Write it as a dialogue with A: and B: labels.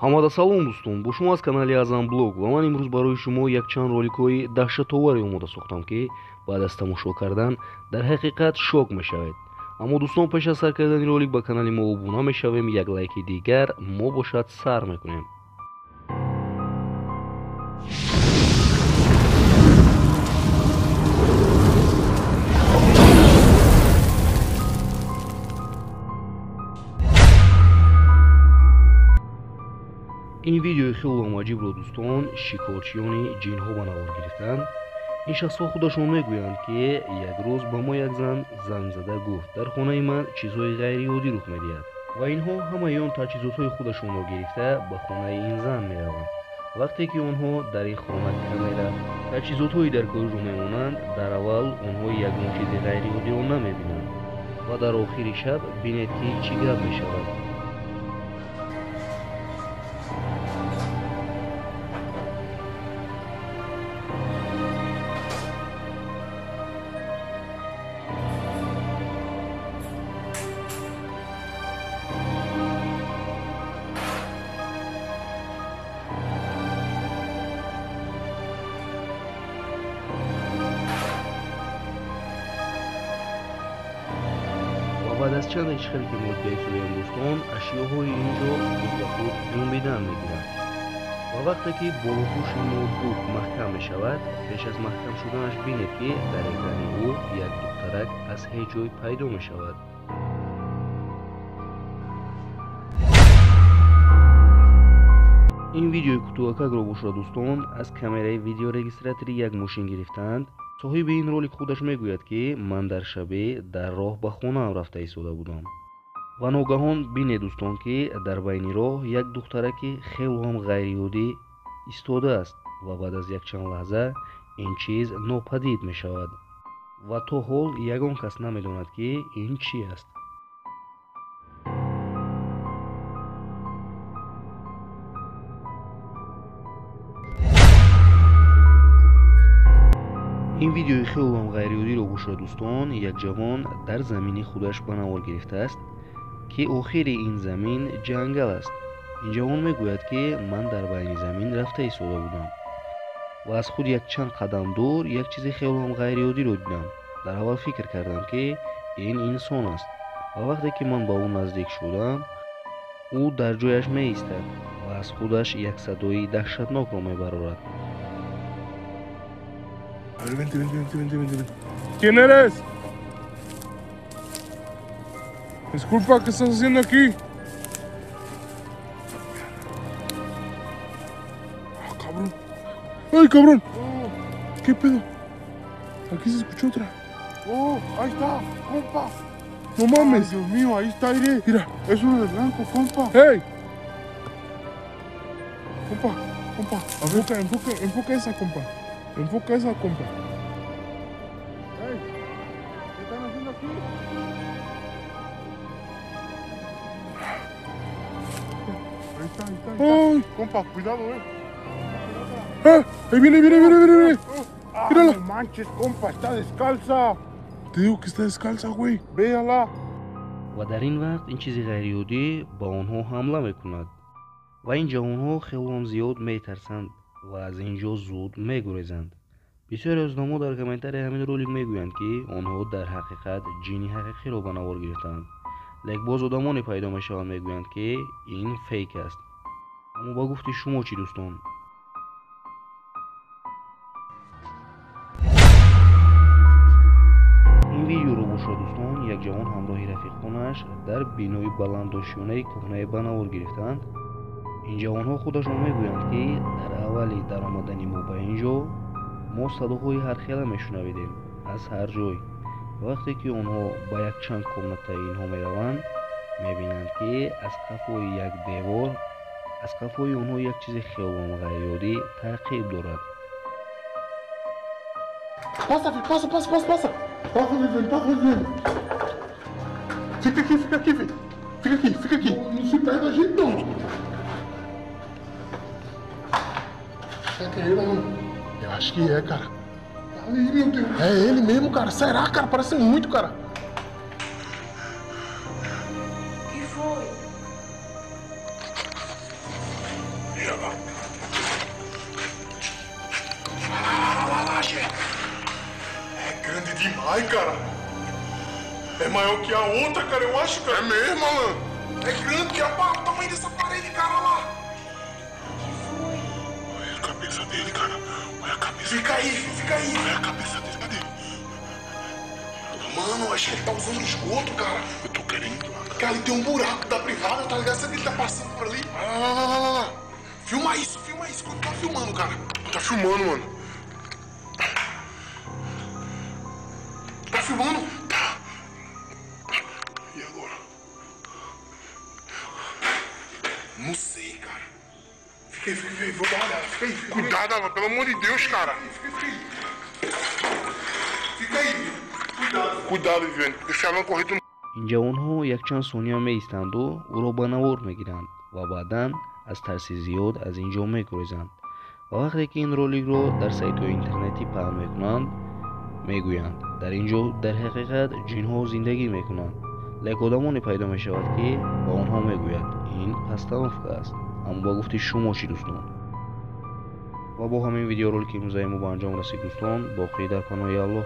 A: Ҳамада салом дӯстон, бо шумо аз канали Азам Блог ва ман имрӯз барои шумо якчанд роликҳои даҳшатоваре омода сохтам, ки баъд аз тамошо кардан дар ҳақиқат шок мешавед. Аммо дӯстон, пеш аз сар кардани ролик ба канали мо обуна мешавем, як лайки дигар мо бошад сар мекунем. Ин видеои хеле аҷибро дӯстон шикорчиёни ҷинҳо ба навор гирифтанд. Ин шахсҳо худашон мегӯянд, ки як рӯз ба мо як зан занг зада гуфт, дар хонаи ман чизҳои ғайриоддӣ рух медиҳад ва инҳо ҳамаи он таҷҳизотҳои худашонро гирифта ба хонаи ин зан мераванд. Вақте ки онҳо дар ин хона камера таҷҳизотҳои дар корро мемонанд, дар аввал онҳо ягон чизи ғайриоддиро намебинанд ва дар охири шаб бинед, ки чӣ гап мешавад. Баъд аз чанд дақиқае ки мо бесӯем дӯстон, ашёҳои ин ҷо худ ба худ ҷунбидан мегиранд ва вақте ки болопӯши ноутбук маҳкам мешавад, пеш аз маҳкам шуданаш бинед, ки дар экрани ӯ як духтарак аз ҳеҷ ҷой пайдо мешавад. Ин видеои кӯтоҳакакро бошад дӯстон аз камераи видеорегистратори як мошин гирифтаанд. Соҳиби ин ролик худаш мегӯяд, ки ман дар шабе дар роҳ ба хонаам рафта истода будам ва ногаҳон бинед дӯстон, ки дар байни роҳ як духтараки хеле ҳам ғайриоддӣ истодааст ва баъд аз якчанд лаҳза ин чиз нопадид мешавад ва то ҳол ягон кас намедонад, ки ин чӣ аст. Ин видеои хеле ҳам ғайриоддиро бошад дӯстон, як ҷавон дар замини худаш ба навор гирифтааст, ки охири ин замин ҷангал аст. Ин ҷавон мегӯяд, ки ман дар байни замин рафта истода будам ва аз худ якчанд қадам дур як чизи хеле ҳам ғайриоддиро дидам. Дар аввал фикр кардам, ки ин инсон аст ва вақте ки ман ба ӯ наздик шудам, ӯ дар ҷояш меистад ва аз худаш як садои даҳшатнокро мебарорад.
B: A ver, vente, vente, vente, vente, vente, vente. ¿Quién eres? Disculpa, ¿qué estás haciendo aquí? Ah, cabrón. ¡Ay, cabrón! Oh, ¿qué pedo? Aquí se escuchó otra.
C: ¡Oh, ahí está, compa!
B: ¡No mames!
C: Ay, Dios mío, ahí está, aire.
B: Mira,
C: es uno de blanco, compa.
B: ¡Hey! Compa, compa, enfoca, enfoca, enfoca esa, compa. Enfoca esa, compa.
C: Hey, ¿qué están haciendo aquí? Ahí está, ahí está, ahí está.
B: ¡Ay!
C: Compa, cuidado,
B: ¡Ah! ¡Ahí viene, viene, viene, viene, viene!
C: ¡Ah,
B: ¡Mírala!
C: ¡No manches, compa! ¡Está descalza!
B: Te digo que está descalza, güey.
C: ¡Véala!
A: Ва дар ин вақт ин чизи ғайриоддӣ ба онҳо ҳамла мекунад ва ин ҷавонҳо хеле ҳам зиёд метарсанд ва аз ин ҷо зуд мегурезанд. Бисёре аз одамҳо дар комментарияи ҳамин ролик мегӯянд, ки онҳо дар ҳақиқат ҷини ҳақиқиро ба навор гирифтаанд, лек боз одамоне пайдо мешаванд, мегӯянд, ки ин фейк аст. Аммо ба гуфти шумо чӣ дӯстон? Ин видеоро бошад дӯстон, як ҷавон ҳамроҳи рафиқонаш дар бинои баландошёнаи кӯҳнае ба навор гирифтаанд. Ин ҷавонҳо худашон мегӯянд, ки дар аввали даромадани мо ба ин ҷо мо садоҳои ҳархела мешунавидем аз ҳар ҷой. Вақте ки онҳо ба якчанд комнатаи инҳо мераванд, мебинанд, ки аз қафои як девор, аз қафои онҳо як чизи хеле ғайриоддӣ таъқиб дорад.
C: Passa, passa, passa, passa, passa. Passa, Viviane, passa, Viviane. Fica aqui, fica aqui, filho. Fica aqui, fica aqui. Não, não se pega a gente, não. Será que é ele ou não? Eu acho que é, cara. Ali, meu Deus. É ele mesmo, cara. Será, cara? Parece muito, cara.
D: Que foi?
B: Lá. Lá, lá, lá, chefe. É grande demais, cara. É maior que a outra, cara, eu acho, cara. É mesmo, Alan. É grande que a o tamanho dessa parede, cara, lá.
D: Que foi?
C: Olha a cabeça dele, cara. Olha a cabeça.
B: Fica aí, fica aí.
C: Olha a cabeça dele, cadê?
B: Mano, acho que ele tá usando esgoto, cara.
C: Eu tô querendo lá, cara.
B: Cara, ali tem um buraco da privada, tá ligado? Será que ele tá passando por ali?
C: Lá, lá, lá, lá, lá.
B: Filma isso, filma isso. Tá filmando, cara.
C: Tá filmando, mano.
B: Tá filmando?
C: Tá. E agora?
B: Não sei, cara. Fica aí, fica aí, vou dar uma olhada. Fica aí, fica aí.
C: Cuidado, Alan, pelo amor de Deus, cara.
B: Fica aí, fica aí. Fica aí. Cuidado.
C: Cuidado, Viviane, porque se Alan correr, tu
A: Ин ҷавонҳо якчанд сония меистанду ӯро ба навор мегиранд ва баъдан аз тарси зиёд аз ин ҷо мегурезанд. Ва вақте ки ин роликро дар сайтҳои интернетӣ паҳн мекунанд, мегӯянд, дар ин ҷо дар ҳақиқат ҷинҳо зиндагӣ мекунанд. Лек одамоне пайдо мешавад, ки ба онҳо мегӯяд, ин постановка аст. Аммо ба гуфти шумо чӣ, дӯстон? Ва бо ҳамин видеоролики имрӯзаи мо ба анҷом расид, дӯстон. Боқӣ дар паноҳи Аллоҳ.